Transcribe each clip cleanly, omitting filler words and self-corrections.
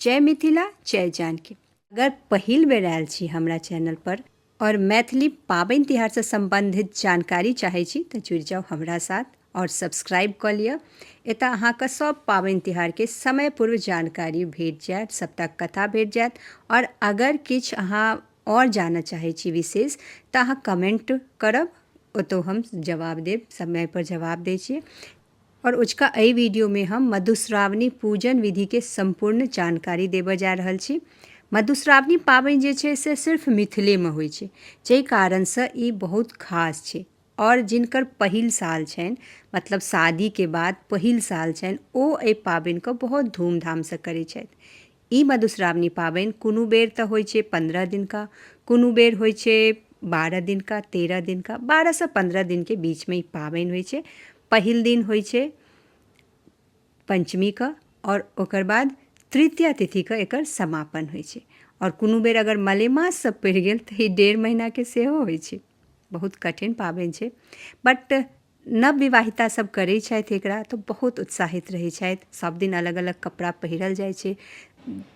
जय मिथिला, जय जानकी। अगर पहिल बेर आयल छी हमरा चैनल पर और मैथिली पाबनि तिहारसँ सम्बन्धित जानकारी चाहै छी तऽ जुड़ि जाउ हमरा साथ और सब्सक्राइब कऽ लिअ। एतऽ अहाँके सब पाबनि तिहारके समय पूर्व जानकारी भेट जायत, सबटा कथा भेट जायत। और अगर किछु अहाँ आओर जानऽ चाहै छी विशेष तऽ अहाँ कमेन्ट करब, ओतौ हम जवाब देब, समयपर जवाब दै छियै। आओर ओझका एहि वीडियोमे हम मधुश्रावणी पूजन विधिके सम्पूर्ण जानकारी देबऽ जा रहल छी। मधुश्रावणी पाबनि जे छै से सिर्फ मिथिलेमे होइ छै, जाहि कारणसँ ई बहुत खास छै। आओर जिनकर पहिल साल छनि, मतलब शादीके बाद पहिल साल छनि, ओ एहि पाबनिके बहुत धूमधामसँ करै छथि। ई मधुश्रावणी पाबनि कोनो बेर तऽ होइ छै 15 दिनका, कोनो बेर होइ छै 12 दिनका, 13 दिनका, 12सँ 15 दिनके बीचमे ई पाबनि होइ छै। पहिल दिन होइ छै पञ्चमीके आओर ओकर बाद तृतीया तिथिके एकर समापन होइ छै। आओर कोनो बेर अगर मलेमास सब पड़ि गेल तऽ ई 1.5 महीनाके सेहो होइ छै। बहुत कठिन पाबनि छै, बट नव विवाहिता सब करै छथि एकरा तऽ बहुत उत्साहित रहै छथि। सब दिन अलग अलग कपड़ा पहिरल जाइ छै,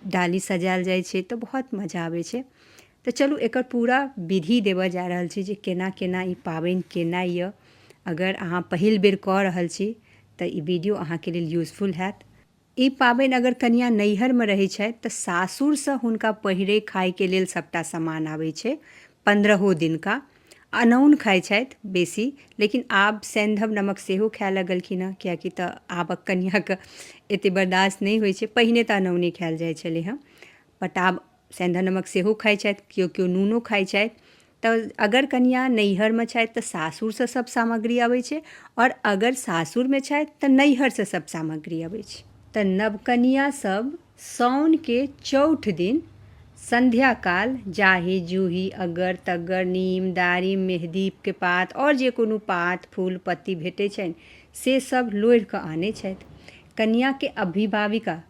डाली सजायल जाइ छै, तऽ बहुत मजा आबै छै। तऽ चलू एकर पूरा विधि देबऽ जा रहल छी जे केना केना ई पाबनि केनाइ यऽ। अगर अहाँ पहिल बेर कऽ रहल छी तऽ ई वीडियो अहाँके लेल यूजफुल हैत। ई पाबनि अगर कनिया नैहरमे रहै छथि तऽ सासुरसँ हुनका पहिरै खाइके लेल सभटा सामान आबै छै 15 दिनका। अनौन खाइ छथि बेसी, लेकिन आब सैन्धव नमक सेहो खाए लगलखिन हँ, किएकि तऽ आबक कनियाँके एतेक बर्दाश्त नहि होइ छै। पहिने तऽ अनौने खायल जाइ छलै हँ, बट आब सैन्धव नमक सेहो खाइ छथि, केओ केओ नूनो खाइ छथि। तऽ अगर कनिया नैहरमे छथि तऽ सासुरसँ सब सामग्री अबै छै, आओर अगर सासुरमे छथि तऽ नैहरसँ सब सामग्री अबै छै। तऽ नवकनिया सब साउनके चौठ दिन संध्या काल जाही जूही अगर तगर नीम दारिम मेहदीपके पात आओर जे कोनो पात फूल पत्ती भेटै छनि से सब लोढ़ि कऽ आनै छथि। कनियाके अभिभाविका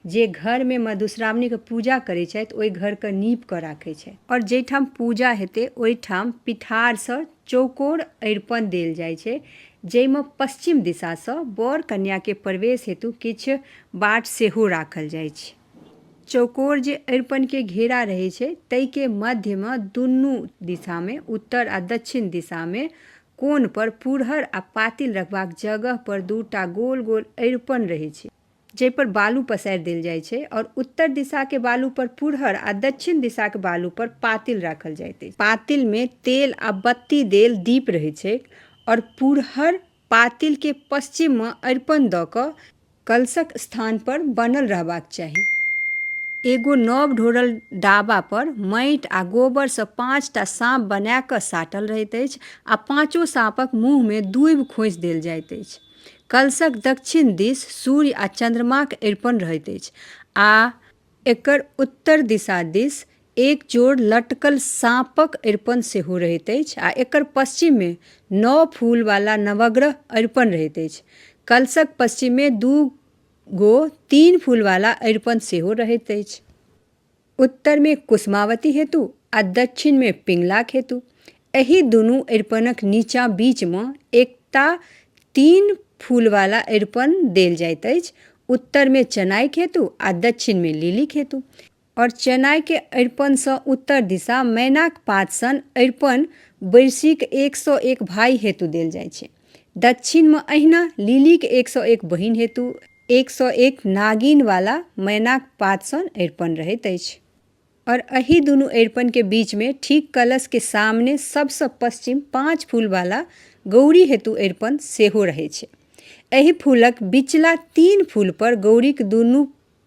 जे घरमे मधुश्रावणीके पूजा करै छथि ओहि घरके नीप कऽ राखै छथि। आओर जाहिठाम पूजा हेतै ओहिठाम पिठारसँ चौकोर अरिपन देल जाइ छै, जाहिमे पश्चिम दिशासँ वर कन्याके प्रवेश हेतु किछु बाट सेहो राखल जाइ छै। चौकोर जे अरिपनके घेरा रहै छै ताहिके मध्यमे दुनू दिशामे उत्तर आ दक्षिण दिशामे कोणपर पुरहर आ पातिल रखबाक जगहपर दूटा गोल गोल अरिपन रहै छै, जाहिपर बालू पसारि देल जाइ छै आओर उत्तर दिशाके बालूपर पुरहर आ दक्षिण दिशाके बालूपर पातिल राखल जाइत अछि। पातिलमे तेल आ बत्ती देल दीप रहैत छैक आओर पुरहर पातिलके पश्चिममे अरिपन दऽ कऽ कलशक स्थानपर बनल रहबाक चाही। एगो नव ढोरल डाबापर माटि आ गोबरसँ 5टा साँप बना कऽ साटल रहैत अछि आ पाँचो साँपक मुँहमे दूबि खोंसि देल जाइत अछि। कलशक दक्षिण दिस सूर्य आ चन्द्रमाक अरिपन रहैत अछि आ एकर उत्तर दिशा दिस एक जोड़ लटकल साँपक अरिपन सेहो रहैत अछि आ एकर पश्चिममे 9 फूलवाला नवग्रह अरिपन रहैत अछि। कलशक पश्चिममे 2 गो 3 फूलवाला अरिपन सेहो रहैत अछि। उत्तरमे कुसुमावती हेतु आ दक्षिणमे पिङ्गलाक हेतु। एहि दुनू अरिपनक नीचाँ बीचमे एकटा 3 फूलवाला अरिपन देल जाइत अछि, उत्तरमे चनाइक हेतु आ दक्षिणमे लिलीक हेतु। आओर चनाइके अरिपनसँ उत्तर दिशा मैनाक पात सन अरिपन बैरसीक 101 भाइ हेतु देल जाइ छै। दक्षिणमे अहिना लिलीक 101 बहिन हेतु 101 नागिनवाला मैनाक पात सन अरिपन रहैत अछि। आओर एहि दुनू अरिपनके बीचमे ठीक कलशके सामने सबसँ पश्चिम 5 फूलवाला गौरी हेतु अरिपन सेहो रहै छै। एहि फूलक बिचला 3 फूलपर गौरीक दुनू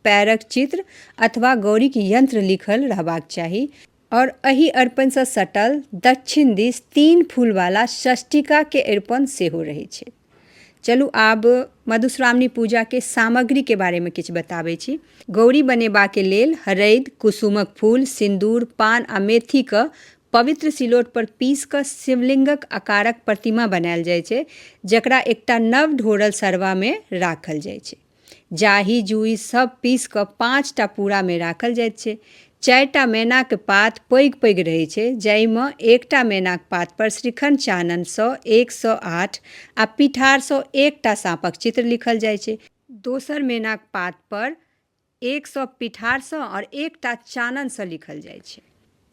पैरक चित्र अथवा गौरीक यंत्र लिखल रहबाक चाही। आओर एहि अरिपनसँ सटल दक्षिण दिस 3 फूलवाला षष्ठिकाके अरिपन सेहो रहै छै। चलू आब मधुश्रावणी पूजाके सामग्रीके बारेमे किछु बताबै छी। गौरी बनेबाके लेल हरदि, कुसुमक फूल, सिन्दूर, पान आ मेथीके पवित्र सिलौट पर पीस कऽ शिवलिंगक आकारक प्रतिमा बनायल जाइ छै, जकरा एकटा नव ढोरल सरवामे राखल जाइ छै। जाही जूही सब पीस कऽ 5टा पूरामे राखल जाइत छै। 4टा मैनाक पात पैघ पैघ रहै छै, जाहिमे एकटा मैनाक पात पर श्रीखंड चाननसँ 108 आ पिठारसँ एकटा साँपक चित्र लिखल जाइ छै। दोसर मैनाक पात पर 100 पिठारसँ आओर एकटा चाननसँ लिखल जाइ छै।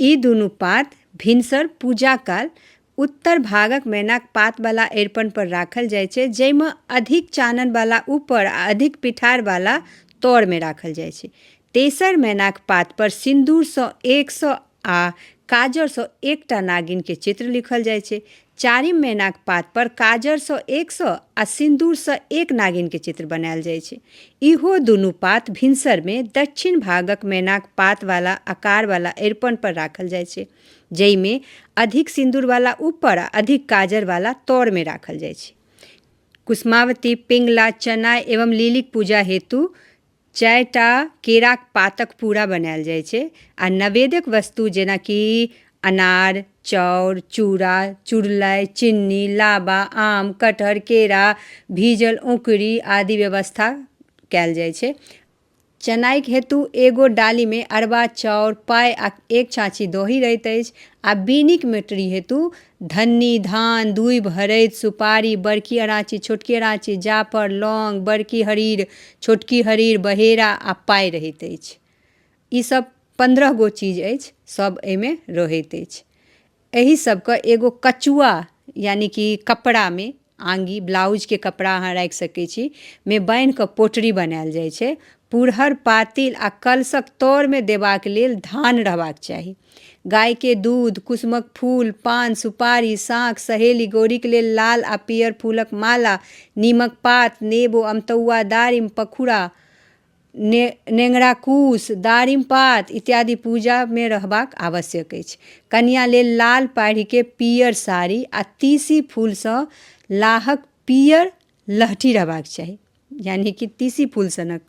ई दुनू पात भिनसर पूजा काल उत्तर भागक मैनाक पातवला अरिपनपर राखल जाइ छै, जाहिमे अधिक चाननवला ऊपर आ अधिक पिठारवला तरमे राखल जाइ छै। तेसर मैनाक पातपर सिन्दूरसँ 100 आ काजरसँ एकटा नागिनके चित्र लिखल जाइ छै। चारिम मैनाक पातपर काजरसँ 100 आ सिन्दूरसँ एक नागिनके चित्र बनायल जाइ छै। इहो दुनू पात भिनसरमे दक्षिण भागक मैनाक पातवला आकारवला अरिपनपर राखल जाइ छै, जाहिमे अधिक सिन्दूरवला ऊपर आ अधिक काजरवला तरमे राखल जाइ छै। कुसुमावती, पिङ्गला, चना एवं लीलीक पूजा हेतु 4टा केराक पातक पूरा बनायल जाइ छै आ नैवेद्यक वस्तु जेनाकि अनार, चाउर, चूड़ा, चुड़लाइ, चिन्नी, लाबा, आम, कटहर, केरा, भीजल औँकरी आदि व्यवस्था कयल जाइ छै। चनाइके हेतु एगो डालीमे अरबा चाउर, पाइ आ एक छाँछी दही रहैत अछि आ बीनीक मेटरी हेतु धन्नी, धान, दूबि, हरदि, सुपारी, बड़की अराँची, छोटकी अराँची, जाफर, लौंग, बड़की हरीर, छोटकी हरीर, बहेड़ा आ पाइ रहैत अछि। ई सब 15 गो चीज अछि, सब एहिमे रहैत अछि। एहि सबके एगो कचुआ यानि कि कपड़ामे आङ्गी ब्लाउजके कपड़ा अहाँ राखि सकै छी मे बान्हिकऽ पोटरी बनायल जाइ छै। पुरहर पातिल आ कलशक तरमे देबाक लेल धान रहबाक चाही। गायके दूध, कुसुमक फूल, पान, सुपारी, साँख, सहेली गौरीके लेल लाल आ पीयर फूलक माला, नीमक पात, नेबो, अमतौआ, दारिम, पखुरा, नेङ्गरा कुश, दारिम पात इत्यादि पूजामे रहबाक आवश्यक अछि। कनिआँ लेल लाल पाढ़िके पीयर साड़ी आ तीसी फूलसँ लाहक पीयर लहठी रहबाक चाही, यानि कि तीसी फूल सनक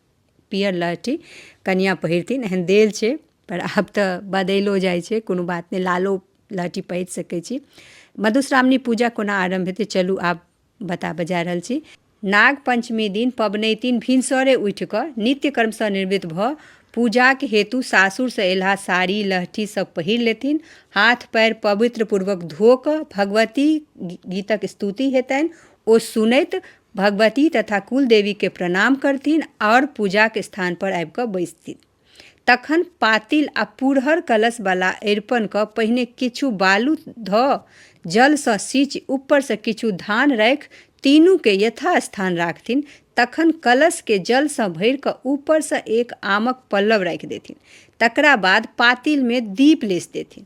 पीयर लहठी कनिआँ पहिरथिन, एहन देल छै, पर आब तऽ बदलिओ जाइ छै, कोनो बात नहि, लालो लहठी पहिर सकै छी। मधुश्रावणी पूजा कोना आरम्भ हेतै, चलू आब बताबऽ जा रहल छी। नाग पञ्चमी दिन पबनैतिन भिनसरे उठि कऽ नित्यकर्मसँ निवृत्त भऽ पूजाक हेतु सासुरसँ एलहा साड़ी लहठी सब पहिर लेथिन। हाथ पएर पवित्र पूर्वक धो कऽ भगवती गीतक स्तुति हेतनि, ओ सुनैत भगवती तथा कुलदेवीके प्रणाम करथिन आओर पूजाक स्थानपर आबि कऽ बैसथिन। तखन पातिल आ पुरहर कलशवला अरिपनके पहिने किछु बालु धऽ जलसँ सींचि ऊपरसँ किछु धान राखि तीनूके यथास्थान राखथिन। तखन कलशके जलसँ भरि कऽ ऊपरसँ एक आमक पल्लव राखि देथिन। तकरा बाद पातिलमे दीप लेसि देथिन।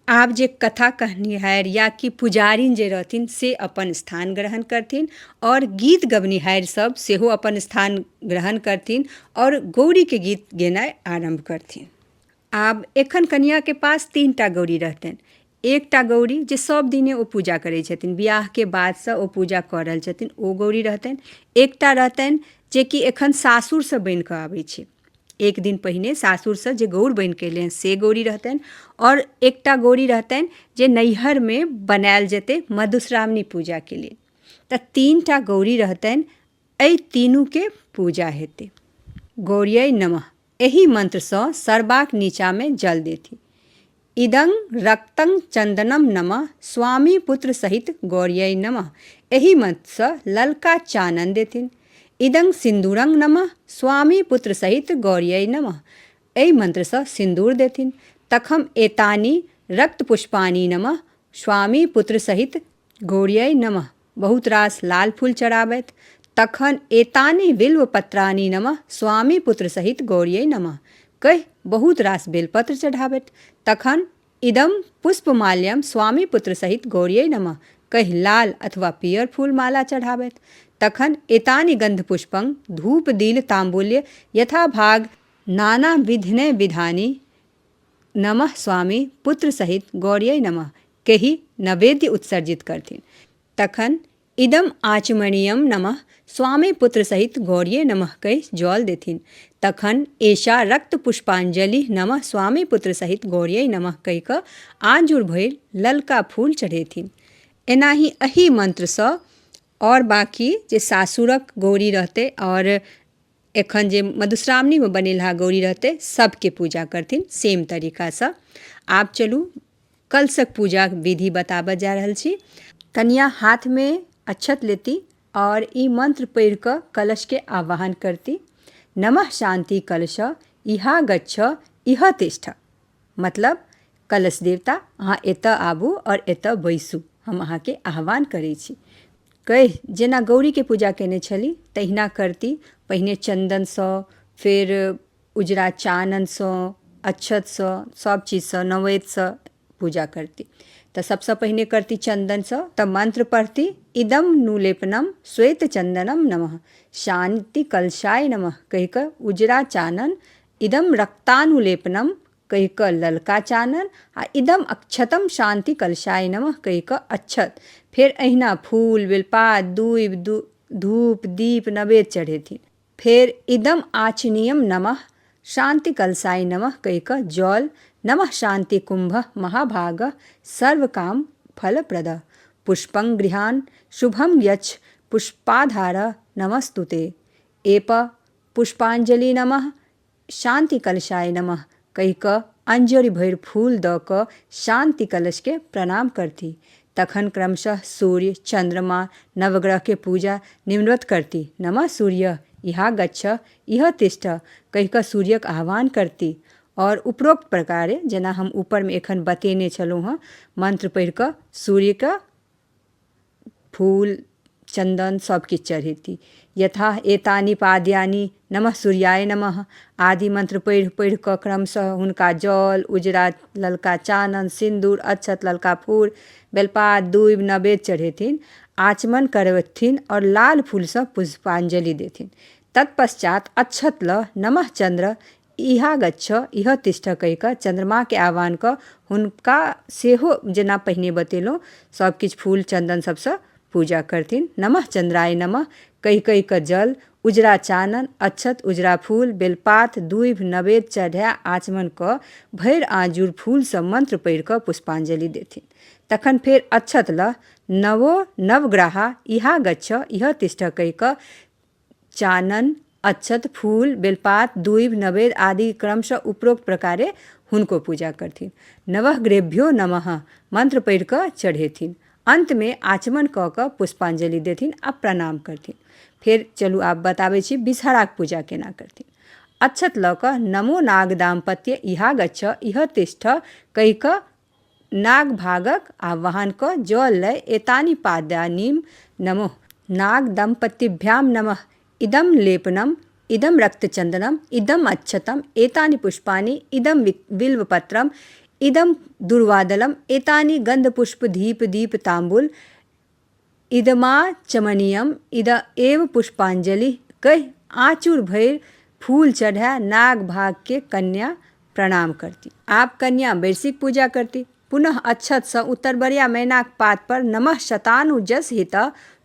आब जे कथा कहनिहारि या कि पुजारिन जे रहथिन से अपन स्थान ग्रहण करथिन आओर गीत गबनिहारि सब सेहो अपन स्थान ग्रहण करथिन आओर गौरीके गीत गेनाइ आरम्भ करथिन। आब एखन कनिआँके पास 3टा गौरी रहतनि। एकटा गौरी जे सब दिने ओ पूजा करै छथिन, बियाहके बादसँ ओ पूजा कऽ रहल छथिन, ओ गौरी रहतनि। एकटा रहतनि जेकि एखन सासुरसँ बनिकऽ आबै छै, एक दिन पहिने सासुरसँ जे गौर बनि कऽ एलै से गौरी रहतनि आओर एकटा गौरी रहतनि जे नैहरमे बनायल जेतै मधुश्रावणी पूजाके लेल। तऽ 3टा गौरी रहतनि, एहि तीनूके पूजा हेतै। गौरियै नमः एहि मन्त्रसँ सरबाक नीचाँमे जल देथि। इदं रक्तं चन्दनं नमः स्वामी पुत्र सहित गौरियै नमः एहि मन्त्रसँ ललका चानन देथिन। इदं सिन्दूरं नमः स्वामी पुत्र सहित गौरियै नमः एहि मन्त्रसँ सिन्दूर देथिन। तखन एतानि रक्त पुष्पाणि नमः स्वामी पुत्र सहित गौरियै नमः बहुत रास लाल फूल चढ़ाबथि। तखन एतानि बिल्वपत्राणि नमः स्वामी पुत्र सहित गौरियै नमः कहि बहुत रास बेलपत्र चढ़ाबथि। तखन इदं पुष्पमाल्यं स्वामी पुत्र सहित गौरियै नमः कहि लाल अथवा पीयर फूल माला चढ़ाबथि। तखन एतानि गन्धपुष्पं धूप दील ताम्बूल्य यथाभाग नाना विधिने विधानि नमः स्वामी पुत्र सहित गौरियै नमः कहि नैवेद्य उत्सर्जित करथिन। तखन इदम आचमणीयम नमः स्वामी पुत्र सहित गौरियै नमः कहि जल देथिन। तखन एषा रक्त पुष्पांजलि नमः स्वामी पुत्र सहित गौरियै नमः कहि कऽ आँजुर भरि ललका फूल चढ़ेथिन। एनाही एहि मन्त्रसँ आओर बाँकी जे सासुरक गौरी रहतै आओर एखन जे मधुश्रावणीमे बनेलहा गौरी रहतै सबके पूजा करथिन सेम तरीकासँ। आब चलू कलशक पूजाक विधि बताबऽ जा रहल छी। कनिया हाथमे अक्षत लेती आओर ई मन्त्र पढ़ि कऽ कलशके आवाहन करती। नमः शान्ति कलश इहा गच्छ इह तिष्ठ। मतलब कलश देवता, अहाँ एतऽ आबू आओर एतऽ बैसू, हम अहाँके आह्वान करै छी। कहि जेना गौरीके पूजा कयने छली तहिना करती। पहिने चन्दनसँ, फेर उजरा चाननसँ, अक्षतसँ, सभ चीजसँ, नवेदसँ पूजा करती। तऽ सबसँ पहिने करती चन्दनसँ, तऽ मन्त्र पढ़ती इदम नुलेपनम श्वेत चन्दनम नमः शान्ति कलशाय नमः कहि कऽ उजरा चानन, इदम रक्तानुलेपनम कहि कऽ ललका चानन आ इदम अक्षतम शान्ति कलशाय नमः कहि कऽ अक्षत। फेर अहिना फूल, बेलपात, दूबि, धूप, दीप, नवेद चढ़ेथिन। फेर इदम आचनीयम नमः शान्ति कलशाय नमः कहि कऽ जल, नमः शान्ति कुम्भ महाभाग सर्वकाम फलप्रद पुष्पं गृहान शुभम यच्छ पुष्पाधार नमस्तुते एप पुष्पांजलि नमः शान्ति कलशाय नमः कहि कऽ अंजलि भरि फूल दऽ कऽ शान्ति कलशके प्रणाम करती। तखन क्रमशः सूर्य, चन्द्रमा, नवग्रहके पूजा निम्नवत करती। नमः सूर्य इहा गच्छ इह तिष्ठ कहि कऽ सूर्यक आह्वान करती आओर उपरोक्त प्रकारे जेना हम ऊपरमे एखन बतेने छलहुँ हँ, मन्त्र पढ़ि कऽ सूर्यके फूल, चन्दन सब किछु चढ़ेती। यथा एतानि पाद्यानि नमः सूर्याय नमः आदि मन्त्र पढ़ि पढ़ि कऽ क्रमशः हुनका जल, उजरा ललका चानन, सिन्दूर, अक्षत, ललका फूल, बेलपात, दूबि, नवेद चढ़ेथिन, आचमन करबथिन आओर लाल फूलसँ पुष्पांजलि देथिन। तत्पश्चात अक्षत लऽ नमः चन्द्र इहा गच्छ इह तिष्ठ कहि कऽ चन्द्रमाके आह्वान कऽ हुनका सेहो जेना पहिने बतेलहुँ सभ किछु फूल चन्दन सभसँ पूजा करथिन। नमः चन्द्राय नमः कहि कहि कऽ जल, उजरा चानन, अक्षत, उजरा फूल, बेलपात, दूभि, नवेद चढ़ा आचमन कऽ भरि आँजुर फूलसँ मन्त्र पढ़ि कऽ पुष्पांजलि देथिन। तखन फेर अक्षत लऽ नवो नवग्रहा इहा गच्छ इह तिष्ठ कहि कऽ चानन, अक्षत, फूल, बेलपात, दूभि, नवेद आदि क्रमशः उपरोक्त प्रकारे हुनको पूजा करथिन। नवः ग्रेभ्यो नमः मन्त्र पढ़ि कऽ चढ़ेथिन। अन्तमे आचमन कऽ कऽ पुष्पांजलि देथिन आ प्रणाम करथिन। फेर चलू आब बताबै छी विषहराक पूजा केना करथिन। अक्षत लऽ कऽ नमो नाग दाम्पत्य इहा गच्छ इह तिष्ठ कहि कऽ नागभागक आह्वान कऽ जल लय एतानि पादानीम नमो नाग दम्पतिभ्याम नमः इदं लेपनम इदं रक्तचन्दनम इदं अक्षतम एतानि पुष्पाणि इदं बिल्वपत्रम इदं दुर्वादलम एतानि गन्धपुष्प धीप दीप ताम्बूल इदमाचमनीयम इद एव पुष्पांजलि कहि आँचुर भरि फूल चढ़ा नागभागके कन्या प्रणाम करती। आब कन्या बैरसीक पूजा करती। पुनः अक्षतसँ उत्तरबरिया मैनाक पात पर नमः शतानुजस हित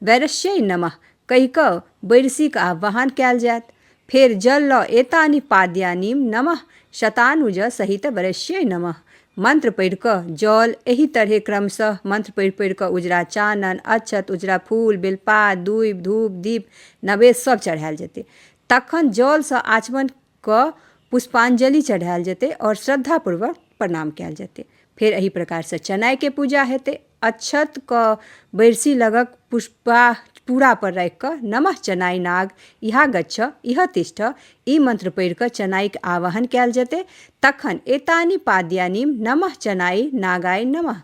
वैरस्यै नमः कहि कऽ बैरसीक आह्वान कयल जायत। फेर जल लऽ एतानि पाद्यानीम नमः शतानुज सहित वैरस्यै नमः मंत्र पढ़ि कऽ जल, एहि तरहे क्रमशः मंत्र पढ़ि पढ़ि कऽ उजरा चानन, अक्षत, उजरा फूल, बेलपात, दूबि, धूप, दीप, नवेद सभ चढ़ायल जेतै। तखन जलसँ आचमन कऽ पुष्पांजलि चढ़ायल जेतै आओर श्रद्धापूर्वक प्रणाम कयल जेतै। फेर एहि प्रकारसँ चनाइके पूजा हेतै। अक्षत कऽ बैरसी लगक पुष्पा पूरा पर राखि कऽ नमः चनाइ नाग इहा गच्छ इह तिष्ठ ई मंत्र पढ़ि कऽ चनाइक आवाहन कयल जेतै। तखन एतानि पाद्यानीम नमः चनाइ नागाय नमः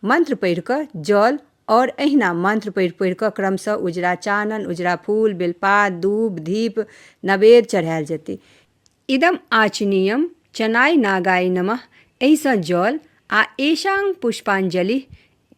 मंत्र पढ़ि कऽ जल आओर एहिना मंत्र पढ़ि पढ़ि कऽ क्रमशः उजरा चानन, उजरा फूल, बेलपात, दूब, धीप, नवेद चढ़ायल जेतै। इदम आचनीयम चनाय नागाय नमः एहिसँ जल आ एषां पुष्पांजलि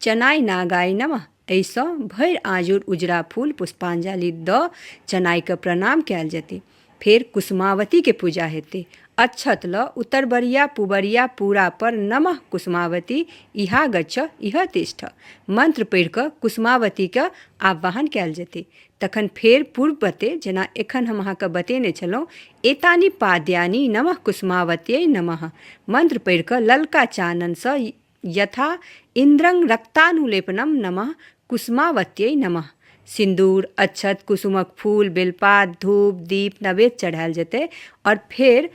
चनाय नागाय नमः एहिसँ भरि आँजुर उजरा फूल पुष्पांजलि दऽ चनाइके प्रणाम कयल जेतै। फेर कुसुमावतीके पूजा हेतै। अक्षत लऽ उतरबरिया पुबरिया पूरा पर नमः कुसुमावती इहा गच्छ इह तिष्ठ मंत्र पढ़ि कऽ कुसुमावतीके आह्वान कयल जेतै। तखन फेर पूर्ववते जेना एखन हम अहाँके बतेने छलहुँ एतानि पाद्यानि नमः कुसुमावत्यै नमः मंत्र पढ़ि कऽ ललका चाननसँ यथा इन्द्रं रक्तानुलेपनम नमः कुसुमावत्यै नमः सिन्दूर, अक्षत, कुसुमक फूल, बेलपात, धूप, दीप, नवेद चढ़ायल जेतै आओर फेर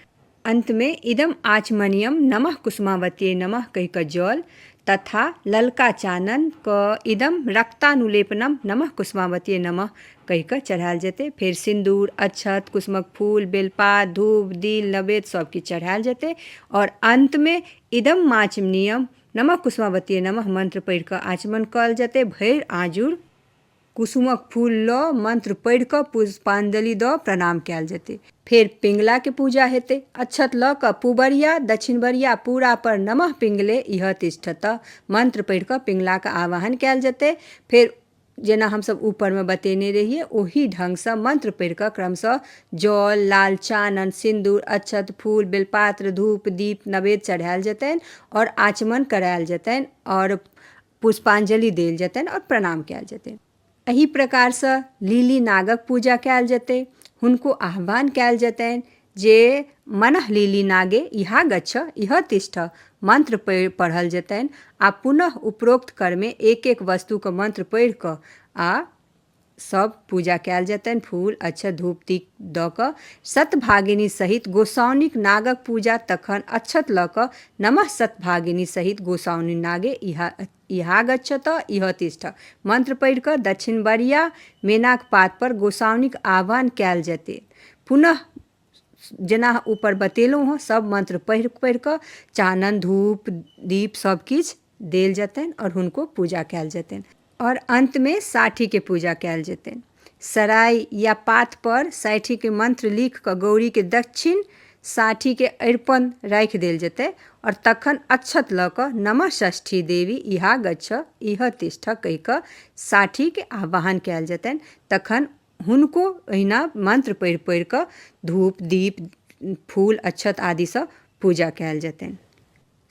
अन्तमे इदम आचमनीयम नमः कुसुमावत्यै नमः कहि कऽ जल। तथा ललका चाननके इदम रक्तानुलेपनम नमः कुसुमावतीय नमः कहि कऽ चढ़ायल जेतै। फेर सिन्दूर, अक्षत, कुसुमक फूल, बेलपात, धूप, दिल, नैवेद्य सब किछु चढ़ायल जेतै आओर अन्तमे इदम माचमनीयम नमः कुसुमावतीय नमः मन्त्र पढ़ि कऽ आचमन कयल जेतै। भरि आँजुर कुसुमक फूल लऽ मन्त्र पढ़ि कऽ पुष्पांजलि दऽ प्रणाम कयल जेतै। फेर पिङ्गलाके पूजा हेतै। अक्षत लऽ कऽ पुबरिया, दक्षिणबरिया पूरा पर नमः पिङ्गले इह तिष्ठत मन्त्र पढ़ि कऽ पिङ्गलाके आवाहन कयल जेतै। फेर जेना हमसभ ऊपरमे बतेने रहियै ओही ढङ्गसँ मन्त्र पढ़ि कऽ क्रमशः जल, लाल चानन, सिन्दूर, अक्षत, फूल, बेलपात्र, धूप, दीप, नैवेद्य चढ़ायल जेतनि आओर आचमन करायल जेतनि आओर पुष्पांजलि देल जेतनि आओर प्रणाम कयल जेतनि। एहि प्रकारसँ लीली नागक पूजा कयल जेतै। हुनको आह्वान कयल जेतनि जे मनः लीली नागे इहा गच्छ इह तिष्ठ मन्त्र पढ़ल जेतनि आ पुनः उपरोक्त कर्मे एक एक वस्तुके मन्त्र पढ़ि कऽ आ सब पूजा कयल जेतनि। फूल, अक्षत, धूप, दीप दऽ कऽ सतभागिनी सहित गोसाउनिक नागक पूजा तखन अक्षत लऽ कऽ नमः सतभागिनी सहित गोसाउनि नागे इहा इहा गच्छत इह तिष्ठ मन्त्र पढ़ि कऽ दक्षिणबरिया मेनाक पात पर गोसाउनिक आह्वान कयल जेतै। पुनः जेना ऊपर बतेलहुँ हँ सब मन्त्र पढ़ि पढ़ि कऽ चानन, धूप, दीप सब किछु देल जेतनि आओर हुनको पूजा कयल जेतनि। आओर अन्तमे साठीके पूजा कयल जेतनि। सराइ या पातपर साठिके मन्त्र लिखि कऽ गौरीके दक्षिण साठिके अरिपन राखि देल जेतै आओर तखन अक्षत लऽ कऽ नमः षष्ठी देवी इहा गच्छ इह तिष्ठ कहि कऽ साठिके आह्वान कयल जेतनि। तखन हुनको एहिना मन्त्र पढ़ि पढ़ि कऽ धूप दीप फूल अक्षत आदिसँ पूजा कयल जेतनि।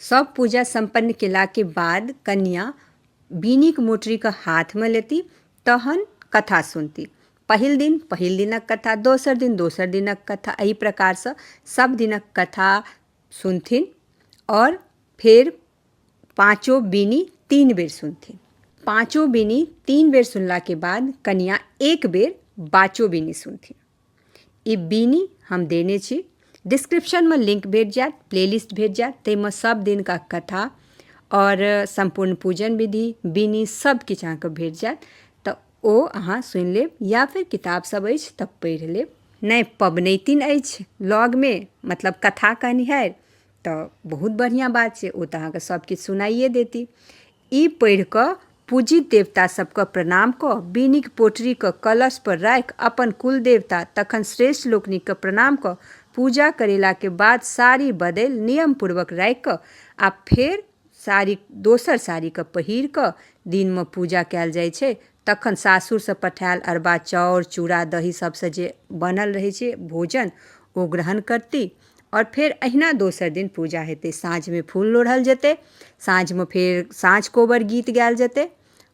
सब पूजा सम्पन्न केलाके बाद कन्या बीनीक मोटरीके हाथमे लेती तहन कथा सुनती। पहिल दिन पहिल दिनक कथा, दोसर दिन दोसर दिनक कथा, एहि प्रकारसँ सब दिनक कथा सुनथिन आओर फेर पाँचो बीनी 3 बेर सुनथिन। पाँचो बीनी 3 बेर सुनलाके बाद कनिया 1 बेर बाचो बीनी सुनथिन। ई बीनी हम देने छी, डिस्क्रिप्शनमे लिंक भेट जायत, प्लेलिस्ट भेट जायत, ताहिमे सब दिनका कथा आओर सम्पूर्ण पूजन विधि, बीनी सब किछु अहाँके भेट जायत। तऽ ओ अहाँ सुनि लेब या फेर किताब सब अछि तऽ पढ़ि लेब। नहि पबनैतिन अछि लगमे, मतलब कथा कहनिहारि, तऽ बहुत बढ़िआँ बात छै, ओ तऽ अहाँके सब किछु सुनाइए देती। ई पढ़ि कऽ पूजित देवता सबके प्रणाम कऽ बीनीक पोटरीके कलशपर राखि अपन कुल देवता तखन श्रेष्ठ लोकनिके प्रणाम कऽ पूजा करेलाके बाद साड़ी बदलि नियमपूर्वक राखि कऽ आ फेर साड़ी दोसर साड़ीके पहिर कऽ दिनमे पूजा कयल जाइ छै। तखन सासुरसँ पठायल अरबा चाउर, चूड़ा, दही सबसँ जे बनल रहै छै भोजन ओ ग्रहण करती आओर फेर अहिना दोसर दिन पूजा हेतै। साँझमे फूल लोढ़ल जेतै, साँझमे फेर साँझ कोबर गीत गायल जेतै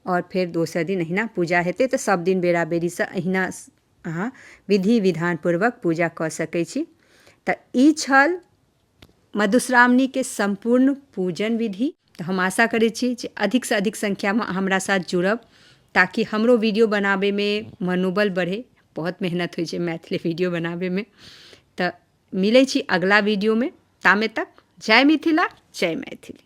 आओर फेर दोसर दिन अहिना पूजा हेतै। तऽ सब दिन बेरा बेरीसँ अहिना अहाँ विधि विधानपूर्वक पूजा कऽ सकै छी। तऽ ई छल मधुश्रावणीके सम्पूर्ण पूजन विधि। तऽ हम आशा करै छी जे अधिकसँ अधिक संख्यामे अहाँ हमरा साथ जुड़ब ताकि हमरो वीडियो बनाबैमे मनोबल बढ़ै। बहुत मेहनत होइ छै मैथिली वीडियो बनाबैमे। तऽ मिलै छी अगिला वीडियोमे, तामे तक जय मिथिला जय मैथिली।